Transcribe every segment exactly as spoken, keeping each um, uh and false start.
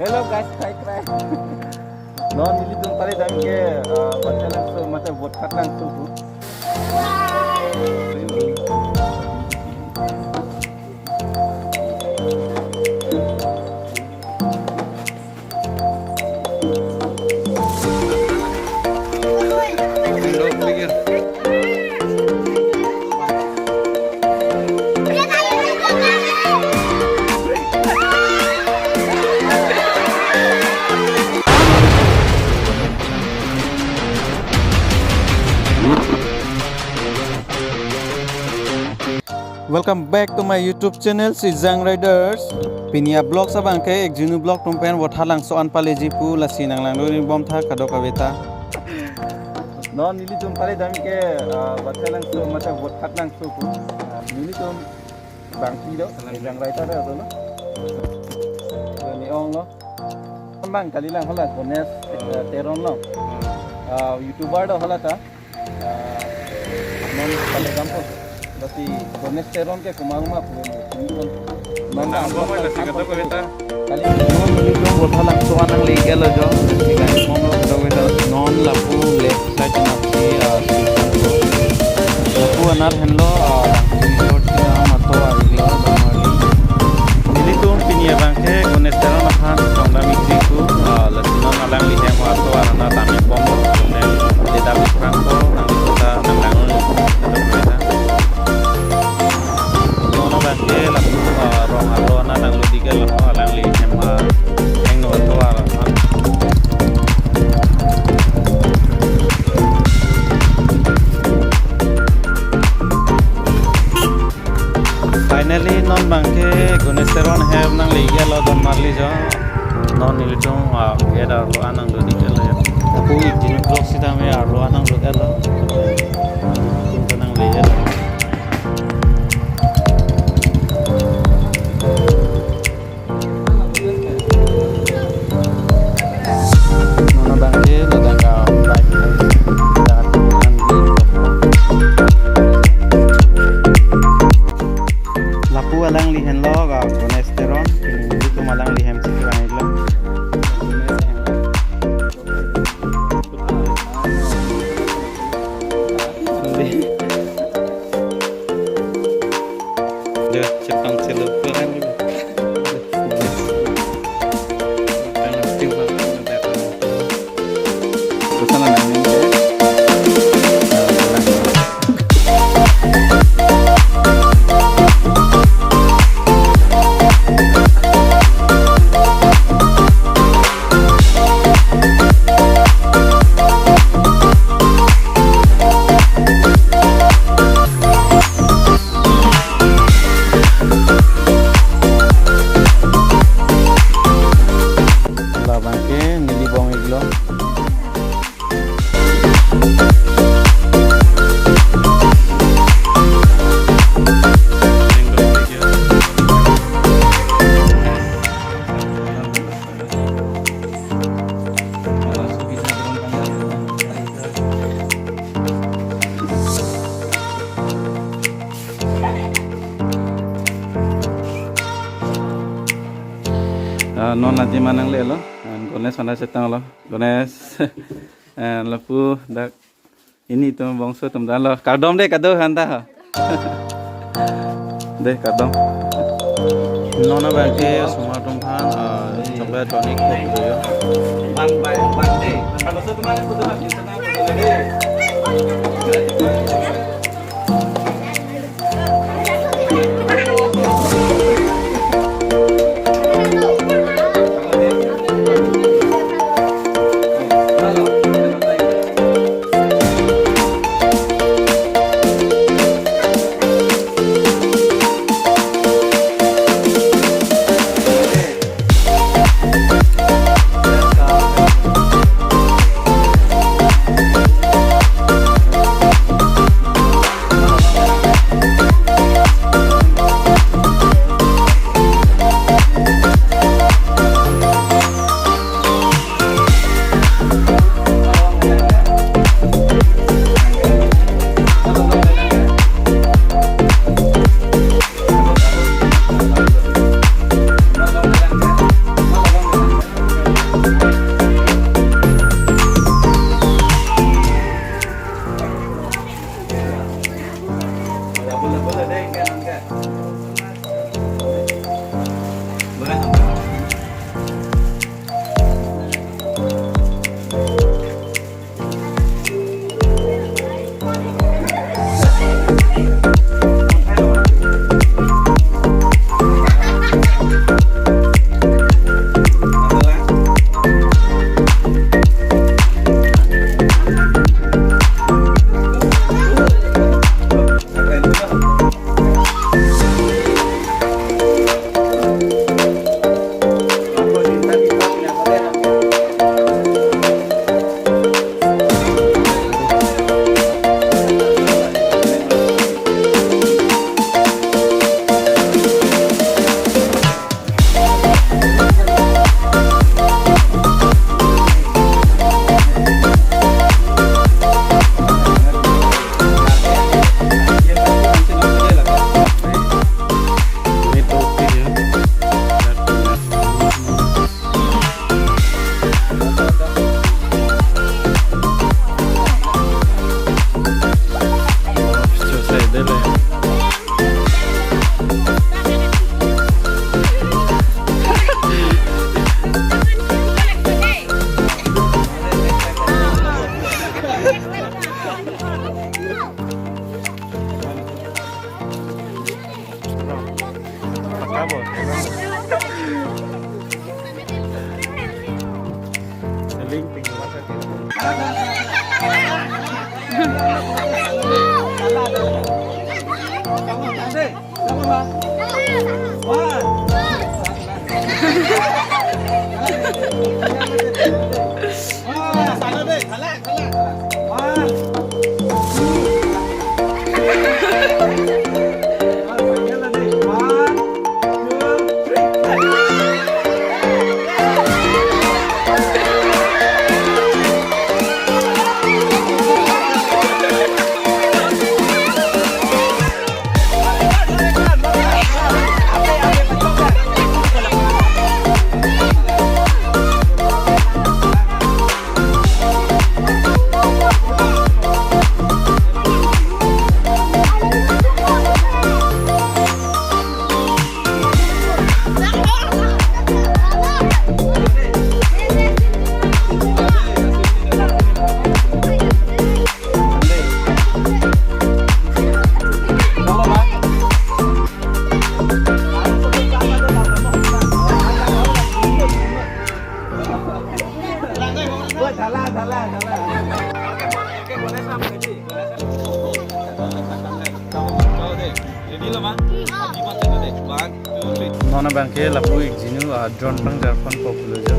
Hello guys, krai krai. Non nelitum pare dam ke, uh, Vothatlangso, mate Vothatlangso pu. Welcome back to my YouTube channel, Sijang Riders. Pini a-vlog abang ke Ekjunu Vlog atum pen Vothatlangso an paleji pu, lasi nang langdun bom tha kadokave ta. Non nelitum pare dam ke, ah, Vothatlangso, mate Vothatlangso pu. Ah, nelitum bangpi do, Vothatlangso. Sijang Rider do lo. Ni ong lo. Bang kali lang hala Ganesh, ah, Teron lo. Ah. Ah, YouTuber do hala ta. Ah, non pale dam po. Lasi Ganesh Teron ke komat komat pu. Non bang, bang, bang, lasi kadokave ta. Kali. Non nelitum Vothatlangso an nangle-iklo jo. Lasi kali mom lo kadokave ta. Non lapu left side na si, ah, Sijang Riders. Lapu aner henlo, ah, resort si dam ato arlo dam arlo. Nelitum pini abang ke Ganesh Teron aphan tong dam-ikji pu, ah, lasi non alangli hem ato arlo na dam-ik bom lo, kemudian de dam-ik phrang ko, nangli kota nang lang lo, kadokave ta. Non abang ke lapu, ah, rong arlo na nanglo dike lo, alangli hem, ah, hengno ato arlo. Finally, non bang ke Ganesh Teron hem nangle-iklo, don marli jo. Non nelitum, ah, gate arlo an nanglo diklo ya. Ako Ekjunu Vlog sitame arlo an nanglo-iklo. Nelitum ke nangle-iklo. Non abang ke ladak ka bike ladak kan di. Lapu alangli henlo ka Ganesh Teron, nelitum alangli hem si kelang-iklo. Dia cipang celuk orang. Labang ke neli bong-iklo. Ah, non aji manang le lo, ah, Ganesh mana chetang lo, Ganesh, ah, lapu dak ini tum bongso tum dan lo, kardom de kado han ta ha. De kardom. Non abang ke osomar atum aphan, ah, chocolate tonic coke do yo. Bang, bang, bang de. Kalau satu mana pun tak bisa. Non abangke lapu-ik jinu, ah, drone pangjarpon po pulo jo.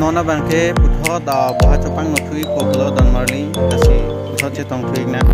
Non abangke puthot, ah, boha chopang no thu-ik po pulo don marli, lasi puthot chetong thu-ik nang.